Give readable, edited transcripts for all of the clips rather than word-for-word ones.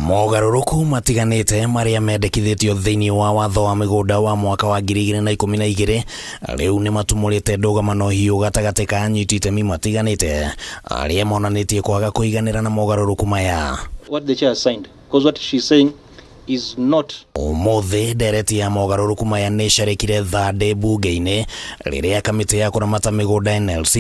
Mogarũrũku matiganĩte marĩa mendekithĩtio thĩinĩ wa watho wa mĩgũnda wa mwaka wa 2012 rĩu nĩ matumũrĩte ndũgamano hiũ gatagatĩ ka anyiti itemi matiganĩte arĩa monanĩtie kwaga kũiganĩra na mogarũrũku maya. What the chair has signed, because what she's saying is not. Ũmũthĩ ndereti ya mogarũrũku maya nĩ ĩcarĩkire thandĩ mbunge-inĩ rĩrĩa kamĩtĩ ya kũramata mĩgũnda NLC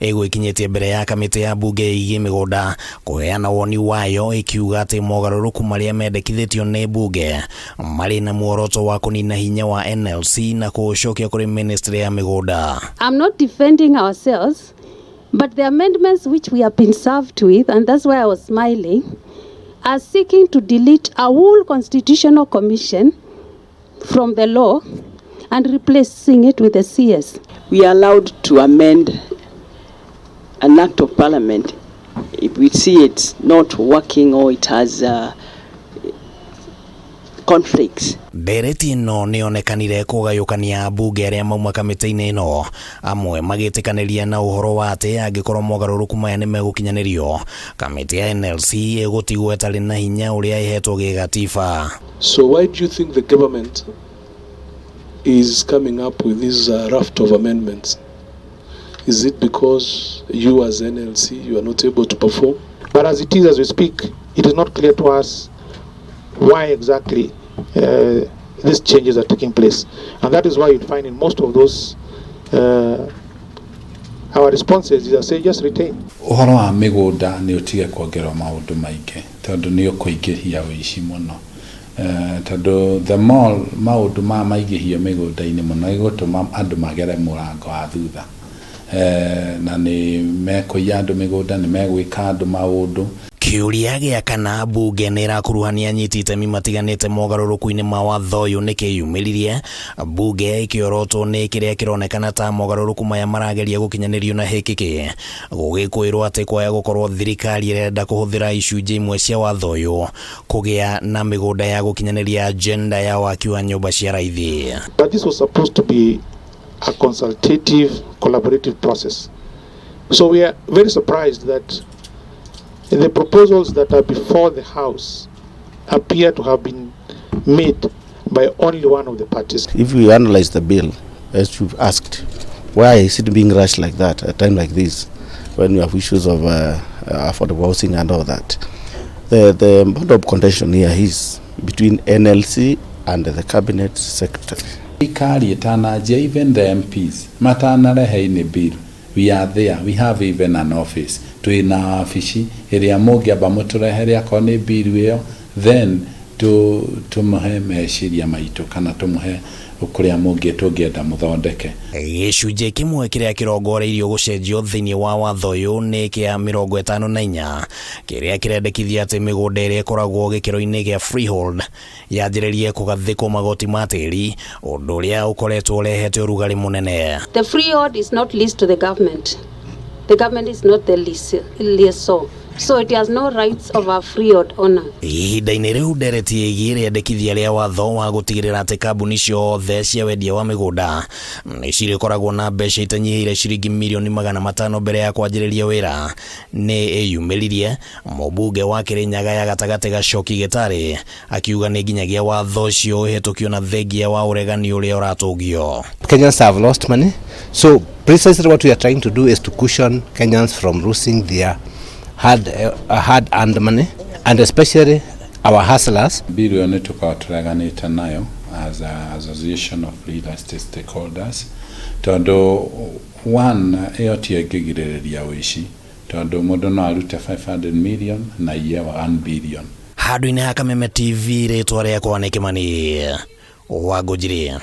ĩgwĩkinyĩtie mbere ya kamĩtĩ ya mbunge ĩgiĩ mĩgũnda kũheana woni wayo ĩkiuga atĩ mogarũrũku marĩa mendekithĩtio nĩ mbunge marĩ na muoroto wa kũnina hinya wa NLC na kũũcokia kũrĩ ministry ya mĩgũnda. I'm not defending ourselves, but the amendments which we have been served with, and that's why I was smiling, are seeking to delete a whole constitutional commission from the law and replacing it with a CS. We are allowed to amend an act of parliament if we see it's not working or it has conflicts. Ndereti ĩno nĩ yonekanire kũgayũkania ambunge arĩa mauma kamĩtĩ-inĩ ĩno, amwe magĩtĩkanĩria na ũhoro wa atĩ angĩkorwo mogarũrũku maya nĩ megũkinyanĩrio, kamĩtĩ ya NLC ĩgũtigwo ĩtarĩ na hinya ũrĩa ĩhetwo gĩgatiba. So why do you think the government is coming up with this raft of amendments? Is it because you as NLC, you are not able to perform? But as it is, as we speak, it is not clear to us why exactly these changes are taking place. And that is why you'd find in most of those our responses is I say just retain. Ũhoro wa mĩgũnda nĩ ũtige kuongererwo maũndũ maingĩ tondũ nĩ ũkũingĩhia ũici mũno. Tondũ the more maũndũ ma maingĩhio mĩgũnda-inĩ mũno ĩgũtũma andũ magere mũrango wa thutha, na nĩ mekũiya andũ mĩgũnda, nĩ megwĩka andũ maũndũ. Kĩũria gĩa kana mbunge nĩ ĩrakuruhania anyiti itemi matiganĩte mogarũrũku-inĩ ma watho ũyũ nĩ kĩyumĩririe, mbunge ĩkĩorotwo nĩ kĩrĩa kĩronekana ta mogarũrũku maya marageria gũkinyanĩrio na hĩkĩkĩ, gũgĩkwĩrwo atĩ kwaya gũkorwo thirikari ĩrenda kũhũthĩra icunjĩ imwe cia watho ũyũ kũgĩa na mĩgũnda ya gũkinyanĩria agenda ya waki wa nyũmba cia raithi. But this was supposed to be a consultative, collaborative process. So we are very surprised that the proposals that are before the House appear to have been made by only one of the parties. If we analyze the bill, as you've asked, why is it being rushed like that at a time like this, when we have issues of affordable housing and all that? The point of contention here is between NLC and the cabinet secretary. Thirikari ĩtananjia, even the MPs matanarehe ini bill, we are there. We have even an office, twĩna wabici ĩrĩa mũngĩamba mũtũrehere akorwo nĩ bill ĩyo, then tũmũhe meciria maitũ kana tũmũhe kũrĩa mũngĩ tũngĩenda mũthondeke. Gĩcunjĩ kĩmwe kĩrĩa kĩrongoreirio gũcenjio thĩinĩ wa watho ũyũ nĩ kĩa 54 kĩrĩa kĩrendekithia atĩ mĩgũnda ĩrĩa ĩkoragwo gĩkĩro-inĩ gĩa freehold yanjĩrĩrie kũgathĩkwo magoti ma tĩri, ũndũ ũrĩa ũkoretwo ũrehete ũrugarĩ mũnene. The freehold is not leased to the government. The government is not the lessor. So it has no rights over freehold owner. Ihinda-inĩ rĩu ndereti ĩgiĩ rĩendekithia rĩa watho wa gũtigĩrĩra atĩ kambuni ciothe cia wendia wa mĩgũnda nĩ cirĩkoragwo na mbeca itanyihĩire ciringi mirioni 500 mbere ya kwanjĩrĩria wĩra nĩ ĩyumĩririe, mũmbunge wa Kĩrĩnyaga ya gatagatĩ Gacoki Gĩtarĩ akiuga nĩ nginyagia watho ũcio ũhĩtũkio na thengia wa ũregani ũrĩa ũratũngio. Kenyans have lost money. So precisely what we are trying to do is to cushion Kenyans from losing their hard earned money, and especially our hustlers. Bill ĩyo nĩ tũkoragwo tũreganĩte nayo as a association of real estate stakeholders, tondũ one, ĩyo tiyo ĩngĩgirĩrĩria ũici, tondũ mũndũ no arute 500 million na iye 1 billion. Handũ-inĩ ha Kameme TV, rĩtwa rĩakwa nĩ Kĩmani Wangũnjiri.